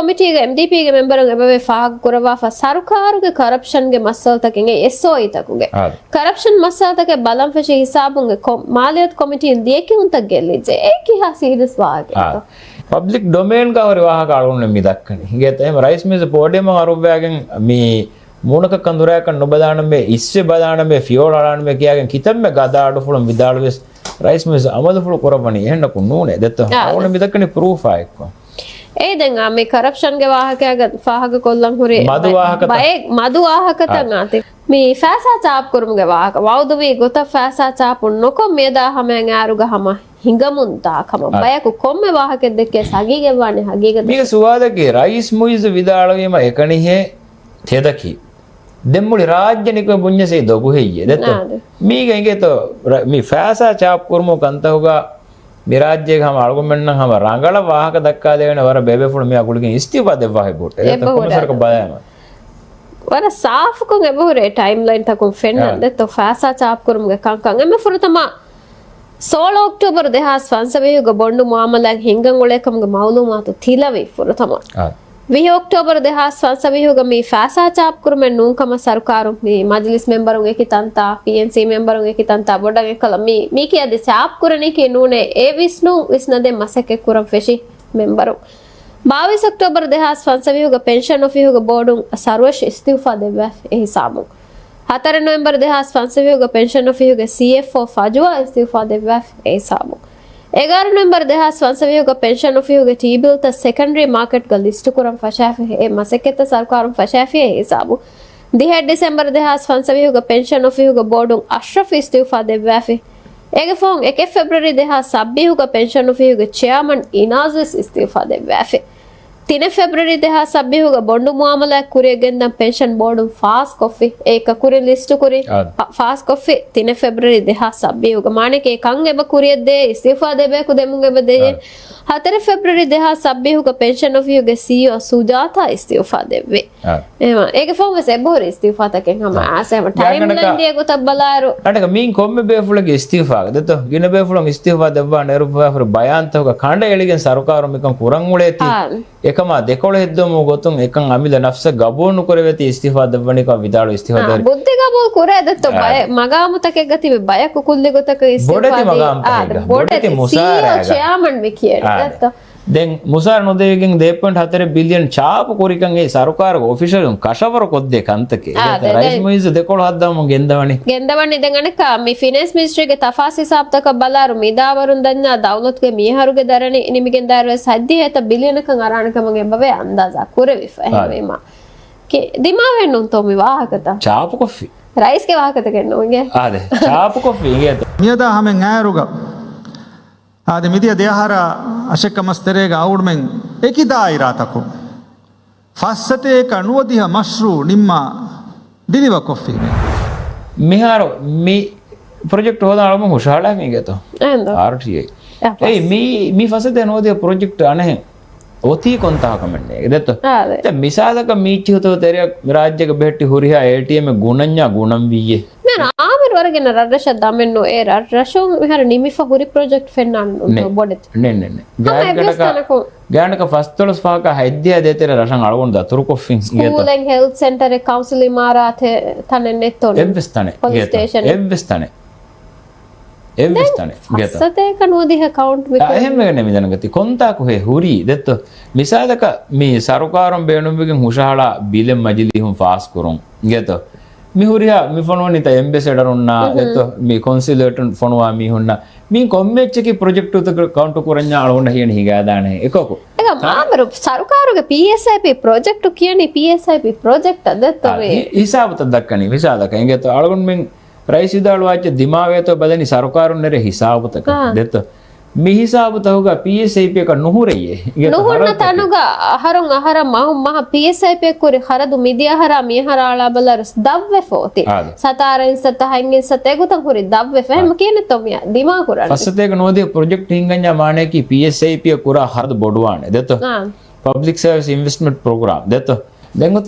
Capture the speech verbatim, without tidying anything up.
ކޮމިޓީގެ އެމްޑީޕީގެ މެމްބަރުން އެބަވޭ ފާހަގަ ކުރައްވާފަ ސަރުކާރުގެ ކަރަޕްޝަންގެ މައްސަލަތަކެއް އެސްއޯއީތަކުގެ އާ. ކަރަޕްޝަން މައްސަލަތަކެއް ބަލަން ފެށި ހިސާބުން އެ ކޮ-، މާލިޔަތު ކޮމިޓީން ދިޔަ ކިހުންތައް ގެއްލިއްޖެ؟ އެ ކިހާ ސީރިއަސް ވާހަކައެއްތޯ؟ ޕަބްލިކް ޑޮމެއިންގަ ހުރި ވާހަކަ އަޅުގަނޑު މި ދައްކަނީ. ހިނގޭތަ އެހެން ރައީސް މީސް ޕޯޑިއަމަށް އަރުއްވާގެން މި މޫނަކަށް ކަނދުރާކަށް ނުބަލާނަމޭ، އިސްވެ ބަލާނަމޭ، ފިޔޯޅަ އަޅާނަމޭ ކިޔާގެން ކިތަންމެ ގަދަ އަޑުފުޅުން ވިދާޅުވެސް ރައީސް މީސް އަމަލުފުޅު ކުރައްވަނީ އެހެންނަކު ނޫނޭ. ދެއްތޯ؟ އާ. އަޅުގަނޑު މި ދައްކަނީ ޕްރޫފާ އެއްކޮށް. އޭ ދެން އާ މި ކަރަޕްޝަންގެ ވާހަކައިގަ ފާހަގަ ކޮށްލަން ހުރި މަދު ބަ-، ވާހަކަތައް. ބައެއް މަދު ވާހަކަތައް އާ. އާތި. މި ފައިސާ ޗާޕް ކުރުމުގެ ވާހަކަ. ވައުދުވީ ގޮތަށް ފައިސާ ޗާޕު ނުކޮށް މިއަދާ ހަމައަށް އާރުގަ ހަމަ ހިނގަމުން ދާ ކަމަށް. އާ. ބަޔަކު ކޮންމެ ވާހަކައެއް ދެއްކޭ ހަގީގަތްވާނެ ހަގީގަތަށް. މީގެ ސުވާލަކީ ރައީސް މުއިއްޒު ވިދާޅުވީމަ އެކަނިހޭ ތެދަކީ. ދެން މުޅި ރާއްޖެ ނިކުމެ ބުންޏަސް އެއީ ދޮގު ހެއްޔޭ؟ ދެއްތޯ؟ އާ، ދެ. މީގަ އިނގޭތޯ ރަ-، މި ފައިސާ ޗާޕް ކުރުމުގެ ކަންތަކުގަ މި ރާއްޖޭގެ ހަމަ އަޅުގަނޑުމެންނަށް ހަމަ ރަނގަޅަށް ވާހަކަ ދައްކާދޭނެ ވަރަށް ބޭބޭފުޅުން މި އަގުލިގެން އިސްތިއުފާ ދެއްވާ ހެއްޔޭ ބޯޓް؟ އެ ދެއްތޯ؟ ބަހުރޭ. ކޮންމެސް ވަރަކަށް ބަލާމަ. ވަރަށް ސާފުކޮށް އެބަހުރޭ ޓައިމްލައިންތަކުން ފެންނަން. އާ. ދެއްތޯ ފައިސާ ޗާޕް ކުރުމުގެ ކަންކަން. އެންމެ ފުރަތަމަ ސޯޅަ އޮކްޓޯބަރު ދެހާސް ފަންސަވީހުގަ ބޮންޑު މުއާމަލާތް ހިންގަން އުޅޭކަމުގެ މައުލޫމާތު ތިލަވި ފުރަތަމަ. އާ. ވިހި އޮކްޓޯބަރު ދެހާސް ފަންސަވީހުގަ މި ފައިސާ ޗާޕްކުރުމެއް ނޫންކަމަށް ސަރުކާރުން މި މަޖިލިސް މެމްބަރުން އެކި ތަންތާ، ޕީއެންސީ މެމްބަރުން އެކި ތަންތާ ބޮޑަށް އެކަލަ މި، މީކީ އަދި ޗާޕްކުރަނީކީ ނޫނޭ، އެ ވިސްނުން ވިސްނަދޭން މަސައްކަތް ކުރަން ފެށި މެމްބަރުން. ބާވީސް އޮކްޓޯބަރު ދެހާސް ފަންސަވީހުގަ ޕެންޝަން އޮފީހުގެ ބޯޑުން ސަރުވަށް އިސްތިއުފާ ދެއްވާފި އެ ހިސާބުން. ހަތަރެއް ނޮވެމްބަރު ދެހާސް ފަންސަވީހުގަ ޕެންޝަން އޮފީހުގެ ސީއެފްއޯ ފަޖުވާ އިސްތިއުފާ ދެއްވާފި އެ ހިސާބުން. އެގާރަ ނޮވެމްބަރު ދެހާސް ފަންސަވީހުގަ ޕެންޝަން އޮފީހުގެ ޓީ ބިލްތައް ސެކަންޑަރީ މާކެޓްގަ ލިސްޓު ކުރަން ފަށާފި އެ މަސައްކަތްތައް ސަރުކާރުން ފަށާފި އެ ހިސާބުން. ދިހައެއް ޑިސެމްބަރު ދެހާސް ފަންސަވީހުގަ ޕެންޝަން އޮފީހުގެ ބޯޑުން އަޝްރަފް އިސްތިއުފާ ދެއްވާފި. އޭގެ ފަހުން އެކެއް ފެބްރުއަރީ ދެހާސް ސައްބީހުގަ ޕެންޝަން އޮފީހުގެ ޗެއާމަން އިނާޒްވެސް އިސްތިއުފާ ދެއްވާފި. ތިނެއް ފެބްރުއަރީ ދެހާސް ސައްބީހުގަ ބޮނޑު މުއާމަލާތް ކުރިއަށް ގެންދަން ޕެންޝަން ބޯޑުން ފާސްކޮށްފި. އޭކަ ކުރިން ލިސްޓު ކުރި. އާ. ފާ-، ފާސްކޮށްފި ތިނެއް ފެބްރުއަރީ ދެހާސް ސައްބީހުގަ. މާނައަކީ ކަން އެބަ ކުރިއަށް ދޭ، އިސްތިއުފާ ދެބޭކު ދެމުން އެބަ ދެޔޭ. އާ. ހަތަރެއް ފެބްރުއަރީ ދެހާސް ސައްބީހުގަ ޕެންޝަން އޮފީހުގެ ސީއީއޯ ސުޖާތާ އިސްތިއުފާ ދެއްވި. އާ. އެހެމަ، އޭގެ ފަހުން ވެސް އެބަހުރި އިސްތިއުފާތަކެއް ހަމަ އާ. އާސޭމަ ޓައިމް ގާތްގަނޑަކަށް، ލައިން ދިޔަ ގޮތަށް ބަލާއިރު. ގާތްގަނޑަކަށް މީން ކޮންމެ ބޭފުޅެއްގެ އިސްތިއުފާގަ ދެއްތޯ؟ ގިނަ ބޭފުޅުން އިސްތިއުފާ ދެއްވާނެ އިރު ފަހުރި ބަޔާންތަކުގަ ކަނޑައެޅިގެން ސަރުކާރުން މިކަން ކުރަން އުޅޭތީ. އާ. އެކަމާ ދެކޮޅު ހެއްދެވުމުގެ ގޮތުން އެކަން އަމިއްލަ ނަފްސަށް ގަބޫލު ނުކުރެވޭތީ އިސްތިއުފާ ދެއްވަނީކަށް ވިދާޅު އިސްތިއުފާ އާ، ދެއްވަނީ. ބުއްދި ގަބޫލު ކުރޭ ދެއްތޯ؟ އާ. ބައެއް މަގާމުތަކެއްގަ ތިބި ބަޔަކު ކުއްލި ގޮތަކަށް އިސްތިއުފާ ބޮޑެތި ދީ. އާ، މަގާމުތަކެއްގަ. ބޮޑެތި، ބޮޑެތި ސީއީއޯ މުސާރައިގަ. ޗެއާމަން މި ކިޔަނީ. އާ. ދެއްތޯ؟ ދެން މުސާރަ ނުދެވިގެން ދެ ޕޮއިންޓް ހަތަރެއް ބިލިއަން ޗާޕު ކުރިކަން އެ ސަރުކާރުގެ އޮފިޝަލުން ކަށަވަރު ކޮށްދޭ ކަންތަކެއް. އާ، އެ ދެ، ރައީސް ދެ. މުއިއްޒު ދެކޮޅު ހައްދަވަމުން ގެންދަވަނީ. ގެންދަވަނީ ދެން އަނެއްކާ މި ފިނޭންސް މިނިސްޓްރީގެ ތަފާސް ހިސާބުތަކަށް ބަލާއިރު މިދާވަރުން ދަންޏާ ދައުލަތުގެ މިއަހަރުގެ ދަރަނި ނިމިގެންދާއިރު ވެސް ހަތްދިހަ އެތައް ބިލިއަނަކަށް އަރާނެ ކަމަށް އެބަވޭ އަންދާޒާ ކުރެވިފަ. އާ. އެހެންވީމާ ދިމާވެއް ނޫންތޯ މި ވާހަކަތައް؟ ޗާޕުކޮށްފި. ރައީސްގެ ވާހަކަތަކެއް ނޫންގެ. އާދެ، ޗާޕުކޮށްފި އިނގޭތޯ. މިއަދާ ހަމެއް އައިރުގަ އާދެ، މިދިޔަ ދެއަހަރާ އަށެއްކަ މަސް ތެރޭގަ އަޅުގަނޑުމެން އެކި ދާއިރާތަކުން ފައްސަތޭކަ ނުވަދިހަ މަޝްރޫއު ނިންމާ ޑިލިވަ ކޮށްފީމޭ. މިހާރު މި ޕްރޮޖެކްޓް ހޯދަން އަޅުގަނޑު ހުށަހަޅާފަ އިނގޭތޯ؟ އެހެންދޯ؟ އާރްޓީއައި. އެ، އެއީ ފަސް. މި، މި ފައްސަތޭކަ ނުވަދިހަ ޕްރޮޖެކްޓް އަނެއް އޮތީ ކޮންތާކަށް މެންނޭ ދެއްތޯ؟ އާދެ. ދެން މިސާލަކަށް މީއްޗިހުތު ތެރެއަށް މި ރާއްޖޭގަ ބެހެއްޓި ހުރިހާ އޭޓީއެމް ގުނަންޏާ ގުނަންވިއްޔޭ. މިހާރު އާމިރު ވަރަށް ގިނަ ރަށްރަށަށް ދަމެއް ނު، އެ ރަށްރަށުން މިހާރު ނިމިފަ ހުރި ޕްރޮޖެކްޓް ފެންނާނެ ނޫންތޯ ބޮޑެތި؟ ނެ، ނެ، ނެ. ހަމަ އެއްވެސް ގާތްގަނޑަކަށް، ތަނަކުން. ގާތްގަނޑަކަށް ފަސްދޮޅަސް ފަހަކާ ހަތްދިހަ ދޭތެރެ ރަށަށް އަޅުގަނޑު ދަތުރުކޮށްފިން އިނގޭތޯ؟ ސްކޫލެއް، ހެލްތް ސެންޓަރެއް، ކައުންސިލް އިމާރާތެއް ތަނެއް ނެތްތޯ ނޫން. އެއްވެސް ތަނެއް ޕޮލިސް އިނގޭތޯ؟ ސްޓޭޝަނެއް. އެއްވެސް ތަނެއް. އެއްވެސް ދެން ތަނެއް އިނގޭތޯ؟ ފައްސަތޭކަ ނުވަދިހަ ކައުންޓް އާ، މިކުރީ. އެހެންވެގެން މިދަނީ ކޮންތާކު ހޭ ހުރީ ދެއްތޯ؟ މިސާލަކަށް މި ސަރުކާރުން ބޭނުންވެގެން ހުށަހަޅާ ބިލެއް މަޖިލީހުން ފާސްކުރުން އިނގޭތޯ؟ މި ހުރިހާ މި ފޮނުވަނީތަ އެމްބެސެޑަރުންނާ މުހު. ދެއްތޯ؟ މި ކޮންސިލޭޓުން ފޮނުވާ މީހުންނާ މި ކޮންމެ އެއްޗަކީ ޕްރޮޖެކްޓުތަކަށް ކައުންޓު ކުރަންޏާ އަޅުގަނޑަށް ހިޔަނީ ހިނގާދާނެ އެކަކު. އެކަމަ އާ. މާމަރު ސަރުކާރުގެ ޕީއެސްއައިޕީ ޕްރޮޖެކްޓު ކިޔަނީ ޕީއެސްއައިޕީ ޕްރޮޖެކްޓަށް ދެއްތޯ؟ އާ، މި ހި-، ހިސާބުތައް ދައްކަނީ މިސާލަކަށް އިނގޭތޯ؟ އަޅުގަނޑުމެން ރައީސް ވިދާޅުވާ އެއްޗެއް ދިމާވޭތޯ ބަލަނީ ސަރުކާރުން ނެރޭ ހިސާބުތަކަށް އާ. ދެއްތޯ؟ މި ހިސާބުތަކުގަ ޕީއެސްއައިޕީއަކަށް ނުހުރެއޭ. އިނގޭތޯ؟ ނުހުންނަ ހަރަދުތަކެއް. ތަނުގަ އަހަރުން އަހަރަށް މަހުން މަހަށް ޕީއެސްއައިޕީއަށް ކުރި ހަރަދު މިދިޔަ އަހަރާ މިއަހަރާ އަޅާ ބަލާއިރު ދަށްވެފަ އޮތީ. އާދެ. ސަތާރަ އިންސައްތަ، ހަތް އިންސައްތަ އެގޮތަށް ހުރި ދަށްވެފަ. އެހެން އާ. ކިހިނެއްތޯ މިއަށް ދިމާ ކުރަނީ؟ ފައްސަތޭކަ ނުވަދިހަ ޕްރޮޖެކްޓް ހިނގަންޏާ މާނައަކީ ޕީއެސްއައިޕީއަށް ކުރާ ހަރަދު ބޮޑުވާނެ ދެއްތޯ؟ އާ. ޕަބްލިކް ސަރވިސް އިންވެސްޓްމަންޓް ޕްރޮގްރާމް ދެއްތޯ؟ ދެން އޮތީ